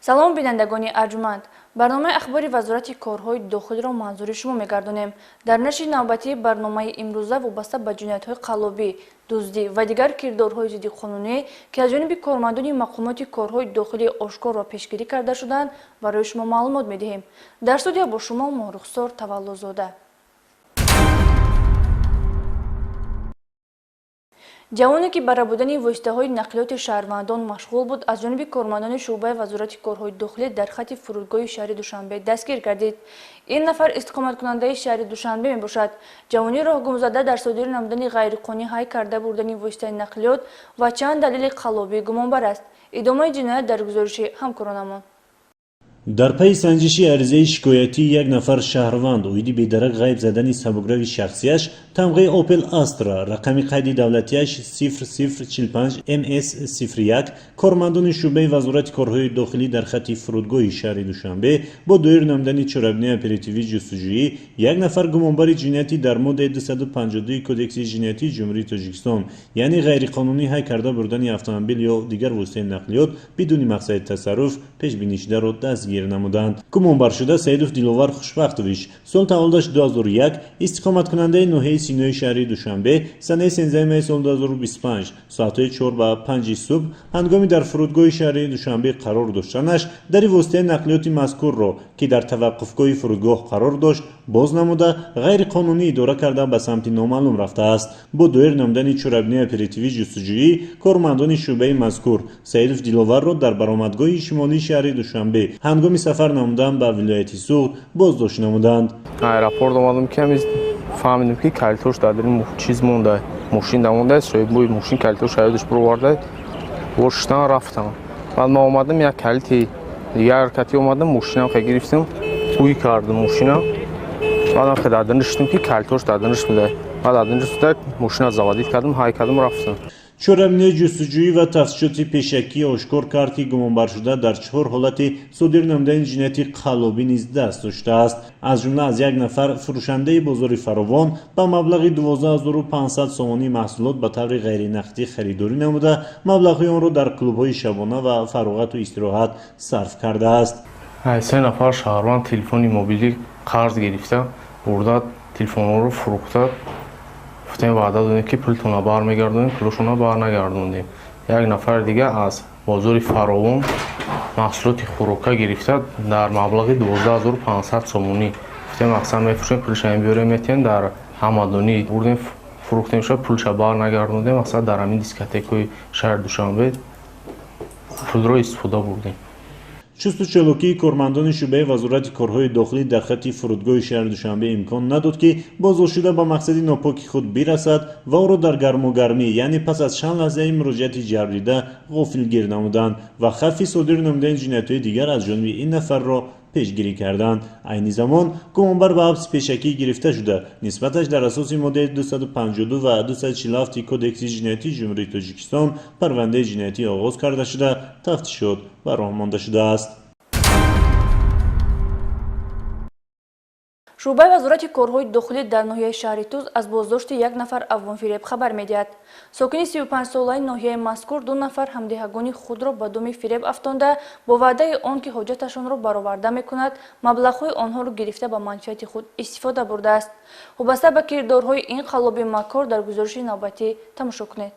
Салом, бинандагони арҷманд! Барномаи ахбори Вазорати корҳои дохилиро манзури шумо мегардонем. Дар нашри навбатии барномаи имрӯза вобаста ба ҷиноятҳои қаллобӣ, дуздӣ ва дигар кирдорҳои зиддиқонунӣ, ки аз ҷониби кормандони мақомоти корҳои дохилӣ ошкор ва пешгирӣ карда шуданд, барои шумо маълумот медиҳем. Дар студия бо шумо Моҳрухсор Таваллузода. Ҷавоне, ки ба рабудани воситаҳои нақлиёти шаҳрвандон машғул буд, аз ҷониби кормандони шӯъбаи Вазорати корҳои дохилӣ дар хати фурудгоҳи шаҳри Душанбе дастгир гардид. Ин нафар истиқоматкунандаи шаҳри Душанбе мебошад. Ҷавони роҳгумзада дар содир намудани ғайриқонунӣ ҳай карда бурдани воситаи нақлиёт ва чанд далели қаллобӣ гумонбар аст. Идомаи ҷиноят дар гузориши ҳамкоронамон. Дар пайи санҷиши аризаи шикоятии як нафар шаҳрванд оиди бедарак ғайб задани сабукрави шахсияш тамғаи Опел Астра, рақами қайди давлатиаш 0045 МС 01, кормандони шӯъбаи Вазорати корҳои дохилӣ дар хати фурудгоҳи шаҳри Душанбе бо доир намудани чорабинии оперативӣ ҷустуҷӯӣ як нафар гумонбари ҷиноятӣ дар моддаи 252 Кодекси ҷиноятии Ҷумҳурии Тоҷикистон, яъне ғайриқонунӣ ҳай карда бурдани автомобил ё дигар воситаи нақлиёт бидуни мақсади тасарруф пешбинишударо дастгир намуданд. Гумонбаршуда Саидов Диловар Хушбахтович, сол таваллудаш 2001, истиқоматкунандаи ноҳияи Синои шаҳри Душанбе, санаи 13 майи соли 2025 соатҳои 4 ба 5 субҳ ҳангоми дар фурудгоҳи шаҳри Душанбе қарор доштанаш дари воситаи нақлиёти мазкурро, ки дар таваққуфгоҳи фурудгоҳ қарор дошт, боз намуда, ғайриқонунӣ идора карда ба самти номаълум рафтааст. Бо доир намудани чорабинии оперативӣ ҷустуҷӯӣ кормандони шӯъбаи мазкур Саидов Диловарро дар баромадгоҳи шимолии шаҳри Душанбе ҳангоми сафар намудан ба вилояти Суғд боздошт намуданд. Аэропорт омадам, ки ҳамиз фаҳмидем, ки калитош дар дили чиз монда, мошин да монда. Соҳиби мошин калитош ҳаёдаш бироварда, воштан рафтам. Баъд ман омадам, як калити дигар кати омадам, мошинам хе гирифтам, ҳуй кардам мошинам. Баъдам хе дар дили шудам, ки калитош дар дилиш буда. Баъд дар дилиш буда, мошина заводить кардам, ҳай кардам, рафтам. Чорабинии ҷустуҷӯӣ ва тафтишоти пешакӣ ошкор кард, ки гумонбаршуда дар чор ҳолати содир намудани ҷинояти қаллобӣ низ даст доштааст. Аз ҷумла аз як нафар фурӯшандаи бозори Фаровон ба маблағи 12 500 сомонӣ маҳсулот ба таври ғайринақдӣ харидорӣ намуда, маблағҳои онро дар клубҳои шабона ва фароғату истироҳат сарф кардааст. Се нафар шаҳрванд телефони мобилӣ қарз гирифта бурда, телефонҳоро фурӯхта. Гуфтем, ваъда додем, ки пултонро бармегардонем, пулошонро барнагардондем. Як нафари дига аз бозори Фаровон маҳсулоти хӯрока гирифта дар маблағи 12 500 сомонӣ. Гуфтем, мақсад мефурӯшем, пулша мебиёрем, метиҳем. Дар Ҳамадонӣ бурдем, фурӯхтем, шуд, пулша барнагардондем. Мақсад дар ҳамин дискотекаи шаҳри Душанбе пулро истифода бурдем. Чусту чолокии кормандони шӯъбаи Вазорати корҳои дохилӣ дар хати фурудгоҳи шаҳри Душанбе имкон надод, ки боздоштшуда ба мақсади нопоки худ бирасад ва ӯро дар гармугармӣ, яъне пас аз чанд лаҳзаи муроҷиати ҷабрдида, ғофилгир намуданд ва хавфи содир намудани ҷиноятҳои дигар аз ҷониби ин нафарро пешгирӣ карданд. Айни замон гумонбар ба ҳабси пешакӣ гирифта шуда, нисбаташ дар асоси моддаи 252 ва 247 Кодекси ҷиноятии Ҷумҳурии Тоҷикистон парвандаи ҷиноятӣ оғоз карда шуда, тафтишот ба роҳ монда шудааст. Шӯъбаи Вазорати корҳои дохилӣ дар ноҳияи шаҳри Туз аз боздошти як нафар афғонфиреб хабар медиҳад. Сокини 35-солаи ноҳияи мазкур ду нафар ҳамдеҳагони худро ба думи фиреб афтонда, бо ваъдаи он ки ҳоҷаташонро бароварда мекунад, маблағҳои онҳоро гирифта, ба манфиати худ истифода бурдааст. Вобаста ба кирдорҳои ин қаллоби макор дар гузориши навбатӣ тамошо кунед.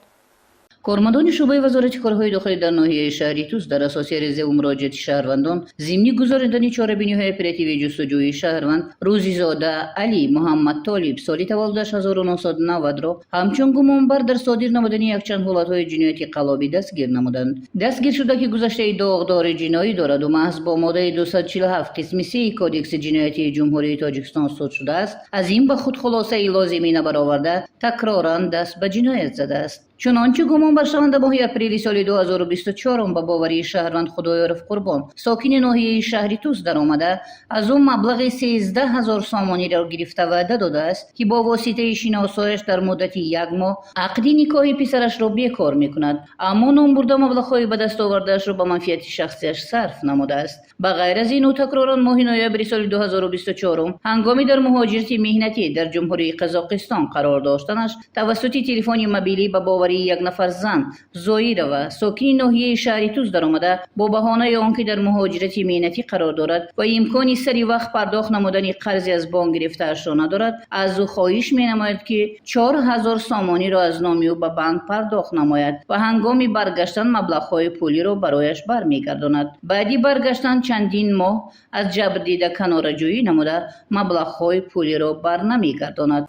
Кормандони шӯъбаи Вазорати корҳои дохилӣ дар ноҳияи шаҳри Туз дар асоси аризаву муроҷиати шаҳрвандон зимни гузаронидани чорабиниҳои оперативии ҷустуҷӯии шаҳрванд Рӯзизода Али Муҳаммад Толиб, соли таваллудаш 1990-ро ҳамчун гумонбар дар содир намудани якчанд ҳолатҳои ҷинояти қаллобӣ дастгир намуданд. Дастгиршуда, ки гузаштаи доғдори ҷиноӣ дораду маҳз бо моддаи 247 қисми 3 Кодекси ҷиноятии Ҷумҳурии Тоҷикистон суд шудааст, аз ин ба худ хулосаи лозимӣ набароварда, такроран даст ба ҷиноят задааст. Чунончи гумонбаршаванда моҳи апрели соли 2024 ба боварии шаҳрванд Худоёров Қурбон, сокини ноҳияи шаҳри Туз, даромада, аз ӯ маблағи 13 000 сомониро гирифта, ваъда додааст, ки бо воситаи шиносояш дар муддати як моҳ ақди никоҳи писарашро бекор мекунад. Аммо номбурда маблағҳои ба даст овардаашро ба манфиати шахсиаш сарф намудааст. Ба ғайр аз ин, ӯ такроран моҳи ноябри соли 2024 ҳангоми дар муҳоҷирати меҳнатӣ дар Ҷумҳурии Қазоқистон қарор доштанаш тавассути телефони мобилӣ ба бовари боварии як нафар зан Зоирова, сокини ноҳияи шаҳри Тус даромада, бо баҳонаи он ки дар муҳоҷирати меҳнатӣ қарор дорад ва имкони сари вақт пардохт намудани қарзи аз бонк гирифтаашро надорад, аз ӯ хоҳиш менамояд, ки 4000 сомониро аз номи ӯ ба банк пардохт намояд ва ҳангоми баргаштан маблағҳои пулиро барояш бармегардонад. Баъди баргаштан чандин моҳ аз ҷабрдида канораҷӯӣ намуда, маблағҳои пулиро барнамегардонад.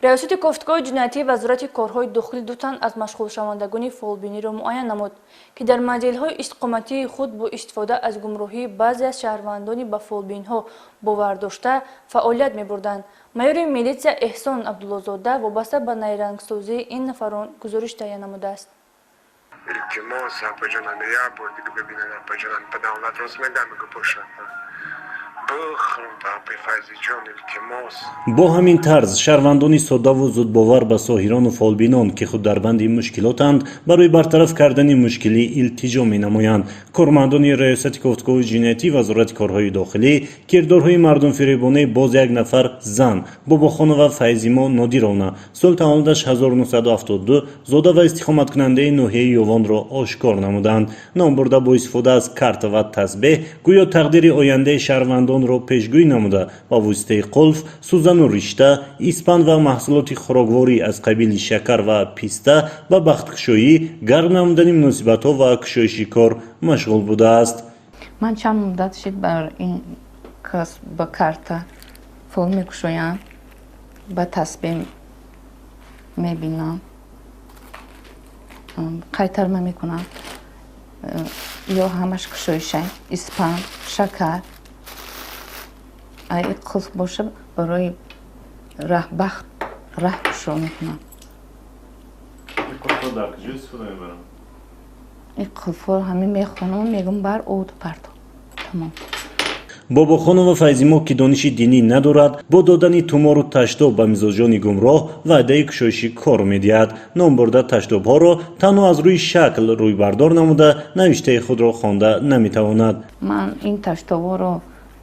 Раёсати кофтгоҳи ҷиноятии Вазорати корҳои дохилӣ ду тан аз машғулшавандагони фолбиниро муайян намуд, ки дар манзилҳои истиқоматии худ бо истифода аз гумроҳии баъзе аз шаҳрвандони ба фолбинҳо бовардошта фаъолият мебурданд. Майори милитсия Эҳсон Абдуллозода вобаста ба найрангсозии ин нафарон гузориш таҳия намудааст. Илтимос, апаҷонам, як бор дига бибинед, апаҷонам, ба давлат рост мегӯям, мегӯ бошад. Бо ҳамин тарз шаҳрвандони соддаву зудбовар ба соҳирону фолбинон, ки худ дар банди мушкилотанд, барои бартараф кардани мушкилӣ илтиҷо менамоянд. Кормандони Раёсати кофтгоҳи ҷиноятӣ Вазорати корҳои дохилӣ кирдорҳои мардумфиребонаи боз як нафар зан, Бобохонова Файзимо Нодировна, соли таваллудаш 1972, зода ва истиқоматкунандаи ноҳияи Ёвонро ошкор намуданд. Номбурда бо истифода аз карта ва тасбеҳ гӯё тақдири ояндаи шаҳрвандонро пешгӯӣ намуда, ба воситаи қулф, сӯзану ришта, испанд ва маҳсулоти хӯрокворӣ аз қабили шакар ва писта ба бахткушоӣ, гарм намудани муносибатҳо ва кушоиши кор машғул будааст. Ман чанд муддат шид бар ин кас ба карта фол мекушоям, ба тасбеҳ мебинам, қайтарма мекунам, ё ҳамаш кушоишай, испанд, шакар, ай қулф боша, барои бахт раҳ кушо мекунам. Ин қулфҳо ҳамин мехонам, мегӯм бар оду парто, тамом. Бобохонова Файзимо, ки дониши динӣ надорад, бо додани тумору таштоб ба мизоҷони гумроҳ ваъдаи кушоиши кор медиҳад. Номбурда таштобҳоро танҳо аз рӯи шакл рӯйбардор намуда, навиштаи худро хонда наметавонад. Ман ин таштобҳоро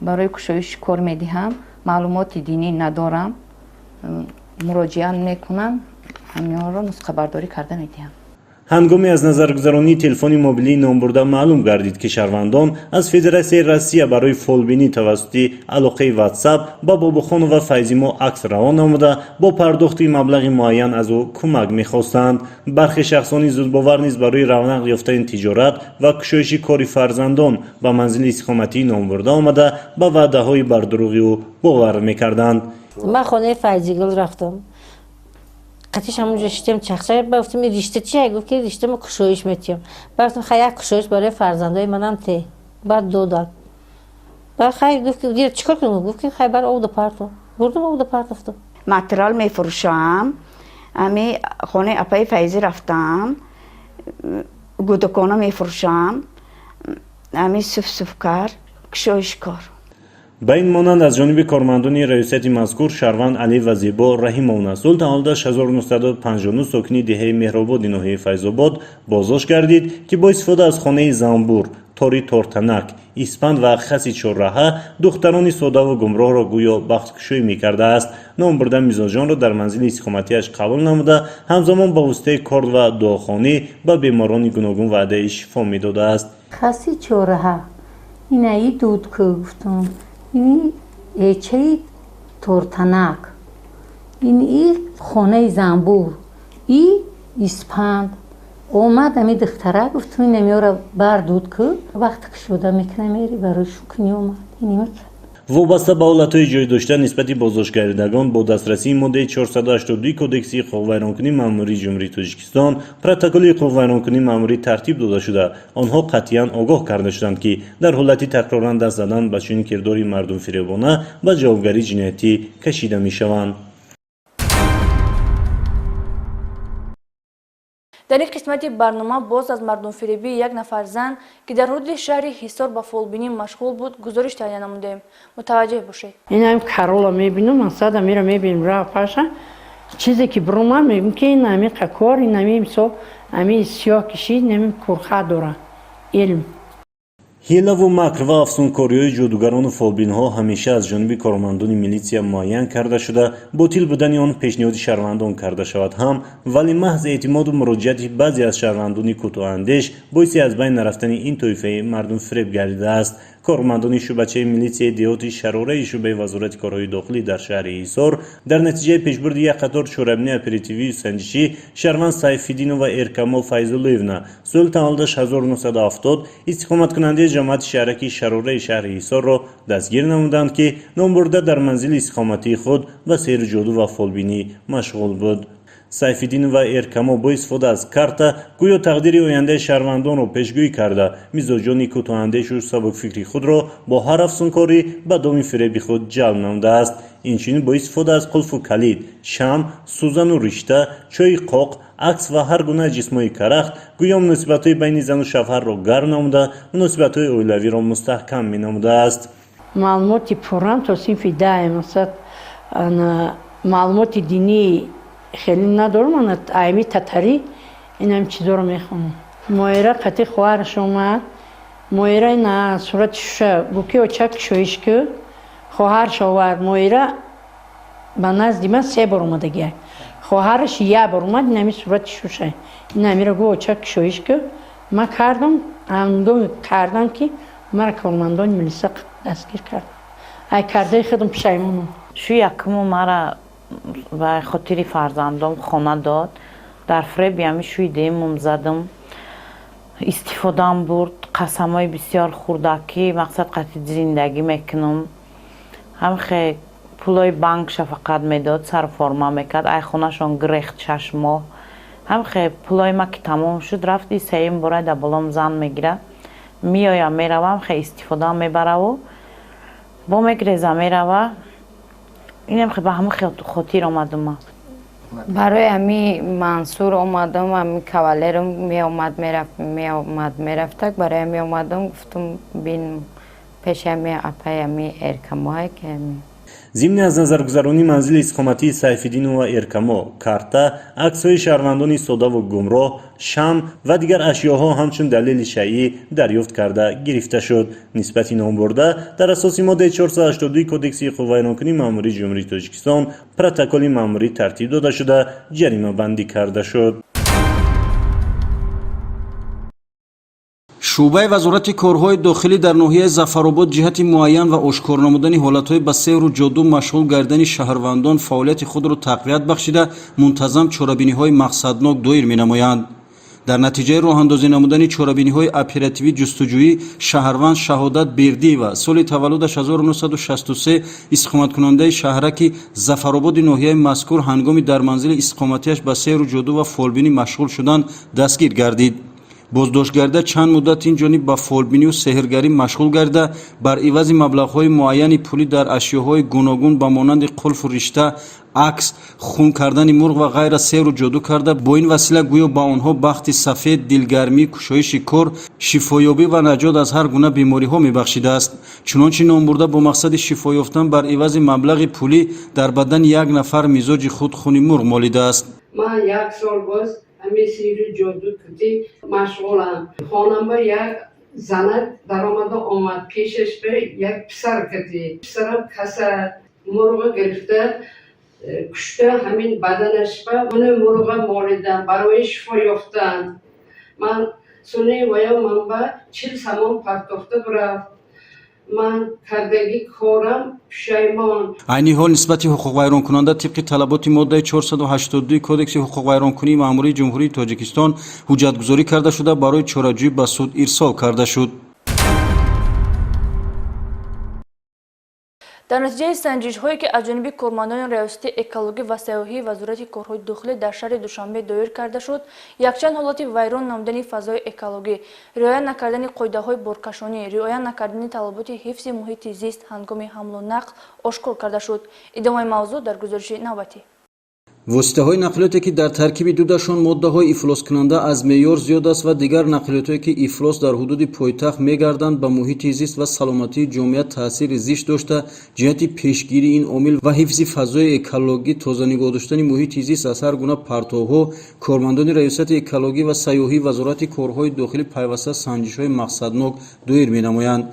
барои кушоиши кор медиҳам, маълумоти динӣ надорам, муроҷиат мекунам, ҳаминҳоро нусхабардорӣ карда медиҳам. Ҳангоми аз назаргузаронии телефони мобилии номбурда маълум гардид, ки шаҳрвандон аз Федератсияи Россия барои фолбинӣ тавассути алоқаи Ватсап ба Бобохонова Файзимо акс равон намуда, бо пардохти маблағи муайян аз ӯ кӯмак мехостанд. Бархе шахсони зудбовар низ барои равнақ ёфтани тиҷорат ва кушоиши кори фарзандон ба манзили истиқоматии номбурда омада, ба ваъдаҳои бардурӯғи ӯ бовар мекарданд. Ман хонаи Файзигул рафтам, қатиш ҳамонҷо шитем, чахча гуфтам, ришта чия? Гуфт, ки ришта ма кушоиш метиҳам. Гуфтам, хай, як кушоиш барои фарзандои манам те. Баъд додад. Баъд хай, гуфт, ки чикор кунам? Гуфт, ки хай, бар обда парто. Бурдам, обда партофтам. Материал мефурӯшам. Ами хонаи апаи Файзӣ рафтам, гудакона мефурӯшам, ами суфсуфкар, кушоишкор. Ба ин монанд, аз ҷониби кормандони раёсати мазкур шаҳрванд Алиева Зебо Раҳимовна, соли таваллудаш 1959, сокини деҳаи Меҳрободи ноҳияи Файзобод боздошт гардид, ки бо истифода аз хонаи занбур, тори тортанак, испанд ва хаси чорраҳа духтарони содаву гумроҳро гӯё бахткушоӣ мекардааст. Номбурда мизоҷонро дар манзили истиқоматиаш қабул намуда, ҳамзамон ба воситаи корд ва дуохонӣ ба беморони гуногун ваъдаи шифо медодааст. Хаси чорраҳа, инаи дудку гуфтам, ини эчаи тортанак, ин и хонаи занбур, и испанд. Омад ами духтара, гуфтам, инамиёра бар дуд ку, вақте кушода мекунам, мери барои шукни омад иними. Вобаста ба ҳолатҳои ҷой дошта нисбати боздоштгардидагон бо дастрасии моддаи 482 Кодекси ҳуқуқвайронкунии маъмурии Ҷумҳурии Тоҷикистон протоколи ҳуқуқвайронкунии маъмурӣ тартиб дода шуда, онҳо қатъиян огоҳ карда шуданд, ки дар ҳолати такроран даст задан ба чунин кирдори мардумфиребона ба ҷавобгарии ҷиноятӣ кашида мешаванд. Дар ин қисмати барнома боз аз мардумфиребии як нафар зан, ки дар ҳудуди шаҳри Ҳисор ба фолбинӣ машғул буд, гузориш таҳия намудем. Мутаваҷҷеҳ бошед. Инам карола мебинам, масада мера мебинам, ра паша чизе ки брума мегум, ки ин ами кор, ин ами мисол ами сиёҳ кишид, ин ами курха дора илм. Ҳилаву макр ва афсункориҳои ҷодугарону фолбинҳо ҳамеша аз ҷониби кормандони милитсия муайян карда шуда, ботил будани он пешниҳоди шаҳрвандон карда шавад ҳам, вале маҳз эътимоду муроҷиати баъзе аз шаҳрвандони кӯтоҳандеш боиси аз байн нарафтани ин тоифаи мардумфиреб гардидааст. Кормандони шӯъбачаи милитсияи деҳоти Шарораи шӯъбаи Вазорати корҳои дохилӣ дар шаҳри Ҳисор дар натиҷаи пешбурди як қатор чорабинии оперативию санҷишӣ шаҳрванд Сайфиддинова Эркамо Файзуллоевна, соли таваллудаш 1970, истиқоматкунандаи ҷамоати шаҳраки Шарораи шаҳри Ҳисорро дастгир намуданд, ки номбурда дар манзили истиқоматии худ ба сеҳру ҷоду ва фолбинӣ машғул буд. Сайфиддинова Эркамо бо истифода аз карта гӯё тақдири ояндаи шаҳрвандонро пешгӯӣ карда, мизоҷони кӯтоҳандешу сабукфикри худро бо ҳар афсункорӣ ба доми фиреби худ ҷалб намудааст. Инчунин бо истифода аз қулфу калид, шамъ, сӯзану ришта, чойи қоқ, акс ва ҳар гуна ҷисмҳои карахт гӯё муносибатҳои байни зану шавҳарро гарм намуда, муносибатҳои оилавиро мустаҳкам менамудааст. Маълумоти пуррам то синфи даҳ, масалан, маълумоти динӣ хеле надорам, ана айми татарӣ инам чизоро мехонам. Моира қати хоҳараш омад, Моира ина сурати шуша гуфт, ки оча, кушоиш ку. Хоҳараш овард. Моира ба назди ман се бор омадагия, хоҳараш як бор омад. Инами сурати шуша, инамиро гуфт, оча, кушоиш ку. Ман кардам. Ҳангоми кардам, ки мара кормандони милиса дастгир кард. Ай кардаи худам пушаймонам. Шу якуму мара ба хотири фарзандом хона дод. Дар фреби ҳами шӯи дуюмум задам, истифодам бурд, қасамҳои бисёр хурдакӣ, мақсад қатъи зиндагӣ мекунам. Ҳамхе пулои банкша фақат медод, сарформа мекард. Ай хонашон гирехт 6 моҳ. Ҳамхе пулои ма ки тамом шуд, рафт. И сеюм бора дар болом зан мегирад, меоям, меравам, хе истифода мебараву бо мегреза, мерава. Инам хе ба ҳама хотир омадум. Барои ҳами Мансур омадам. Ҳами кавалерам меомад, мерафт, меомад, мерафтак. Барои ҳами омадам, гуфтум, бин, пеши ҳами апаи ҳами Эркамоҳае ки ҳами. Зимни аз назаргузаронии манзили истиқоматии Сайфиддинова Эркамо карта, аксҳои шаҳрвандони содаву гумроҳ, шамъ ва дигар ашёҳо ҳамчун далели шайъӣ дарёфт карда гирифта шуд. Нисбати номбурда дар асоси моддаи 482 Кодекси ҳуқуқвайронкунии маъмурии Ҷумҳурии Тоҷикистон протоколи маъмурӣ тартиб дода шуда, ҷаримабандӣ карда шуд. Шӯъбаи Вазорати корҳои дохилӣ дар ноҳияи Зафаробод ҷиҳати муайян ва ошкор намудани ҳолатҳои ба сеҳру ҷоду машғул гардани шаҳрвандон фаъолияти худро тақвият бахшида, мунтазам чорабиниҳои мақсаднок доир менамоянд. Дар натиҷаи роҳандозӣ намудани чорабиниҳои оперативӣ ҷустуҷӯӣ шаҳрванд Шаҳодат Бердиева, соли таваллудаш 1963, истиқоматкунандаи шаҳраки Зафарободи ноҳияи мазкур, ҳангоми дар манзили истиқоматиаш ба сеҳру ҷоду ва фолбинӣ машғул шудан дастгир гардид. Боздоштгарда чанд муддат ин ҷониб ба фолбинию сеҳргарӣ машғул гарда, бар ивази маблағҳои муайяни пулӣ дар ашёҳои гуногун ба монанди қулфу ришта, акс, хун кардани мурғ ва ғайра сеҳру ҷоду карда, бо ин васила гӯё ба онҳо бахти сафед, дилгармӣ, кушоиши кор, шифоёбӣ ва наҷот аз ҳар гуна бемориҳо мебахшидааст. Чунончи номбурда бо мақсади шифо ёфтан бар ивази маблағи пулӣ дар бадани як нафар мизоҷи худ хуни мурғ молидааст. Ман як сол боз ҳамин сеҳру ҷоду кути машғулам. Хонама як занак даромада омад, пешаш ба як писар кати. Писарам касал, мурғ гирифта, кушта, ҳамин баданашба уни мурғ молидам барои шифо ёфтан. Ман суни вая манба 40 сомон партофта бирафт. Ман кардагӣ корам пушаймон. Айни ҳол нисбати ҳуқуқвайронкунанда тибқи талаботи моддаи 482 Кодекси ҳуқуқвайронкунии маъмурии Ҷумҳурии Тоҷикистон ҳуҷҷатгузорӣ карда шуда, барои чораҷӯӣ ба суд ирсол карда шуд. Дар натиҷаи санҷишҳое, ки аз ҷониби кормандони Раёсати экологӣ ва сайёҳии Вазорати корҳои дохилӣ дар шаҳри Душанбе доир карда шуд, якчанд ҳолати вайрон намудани фазои экологӣ, риоя накардани қоидаҳои боркашонӣ, риоя накардани талаботи ҳифзи муҳити зист ҳангоми ҳамлу нақл ошкор карда шуд. Идомаи мавзӯъ дар гузориши навбатӣ. Воситаҳои нақлиёте, ки дар таркиби дудашон моддаҳои ифлоскунанда аз меъёр зиёд аст ва дигар нақлиётое, ки ифлос дар ҳудуди пойтахт мегарданд, ба муҳити зист ва саломатии ҷомеа таъсири зишт дошта, ҷиҳати пешгирии ин омил ва ҳифзи фазои экологӣ, тоза нигоҳ доштани муҳити зист аз ҳар гуна партовҳо, кормандони Раёсати экологӣ ва сайёҳии Вазорати корҳои дохилӣ пайваста санҷишҳои мақсаднок доир менамоянд.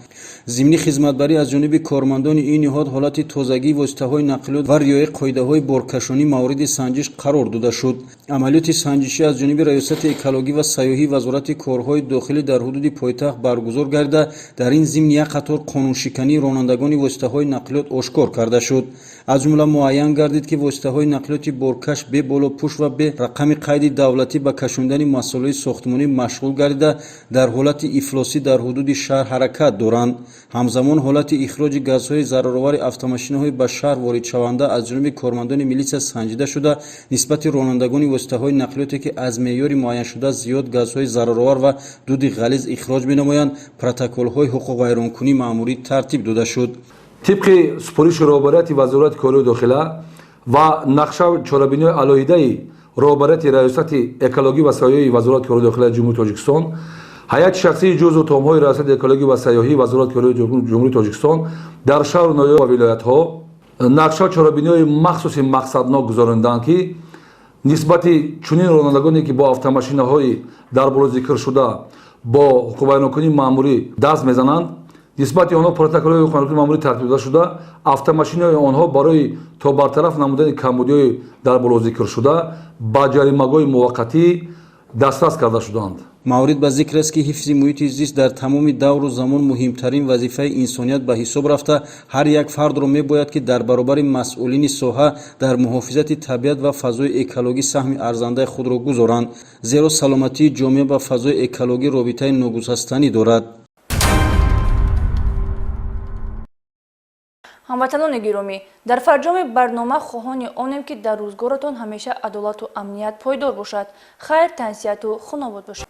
Зимни хизматбарӣ аз ҷониби кормандони ин ниҳод ҳолати тозагии воситаҳои нақлиёт ва риояи қоидаҳои боркашонӣ мавриди санҷиш қарор дода шуд. Амалиёти санҷишӣ аз ҷониби Раёсати экологӣ ва сайёҳии Вазорати корҳои дохилӣ дар ҳудуди пойтахт баргузор гардида, дар ин зимн як қатор қонуншикании ронандагони воситаҳои нақлиёт ошкор карда шуд. Аз ҷумла муайян гардид, ки воситаҳои нақлиёти боркаш бе болопӯш ва бе рақами қайди давлатӣ ба кашондани масолеҳи сохтмонӣ машғул гардида, дар ҳолати ифлосӣ дар ҳудуди шаҳр ҳаракат доранд. Ҳамзамон ҳолати ихроҷи газҳои зараровари автомошинаҳои ба шаҳр воридшаванда аз ҷониби кормандони милитсия санҷида шуда, нисбати ронандагони воситаҳои нақлиёте, ки аз меъёри муайяншуда зиёд газҳои зараровар ва дуди ғализ ихроҷ менамоянд, протоколҳои ҳуқуқвайронкунии маъмурӣ тартиб дода шуд. Тибқи супориши роҳбарияти Вазорати корҳои дохила ва нақша чорабиниҳои алоҳидаи роҳбарияти Раёсати экологӣ ва сайёҳии Вазорати корҳои дохилаи Ҷумҳурии Тоҷикистон, ҳайати шахсии ҷузъу томҳои Раёсати экологӣ ва сайёҳии Вазорати корҳои Ҷумҳурии Тоҷикистон дар шаҳру ноҳия ва вилоятҳо нақша чорабиниҳои махсуси мақсаднок гузарониданд, ки нисбати чунин ронандагоне, ки бо автомошинаҳои дар боло зикршуда бо ҳуқуқвайронкунии маъмурӣ даст мезананд, нисбати онҳо протоколҳои ҳуқуқвайронкунии маъмурӣ тартиб дода шуда, автомошинаҳои онҳо барои то бартараф намудани камбудиҳои дар боло зикршуда ба ҷаримагоҳи муваққатӣ дастрас карда шуданд. Маврид ба зикр аст, ки ҳифзи муҳити зист дар тамоми давру замон муҳимтарин вазифаи инсоният ба ҳисоб рафта, ҳар як фардро мебояд, ки дар баробари масъулини соҳа дар муҳофизати табиат ва фазои экологӣ саҳми арзандаи худро гузоранд, зеро саломатии ҷомеа ба фазои экологӣ робитаи ногусастанӣ дорад. Ҳамватанони гиромӣ, дар фарҷоми барнома хоҳони онем, ки дар рӯзгоратон ҳамеша адолату амният пойдор бошад. Хайр, тансиҳату хунобод бошед.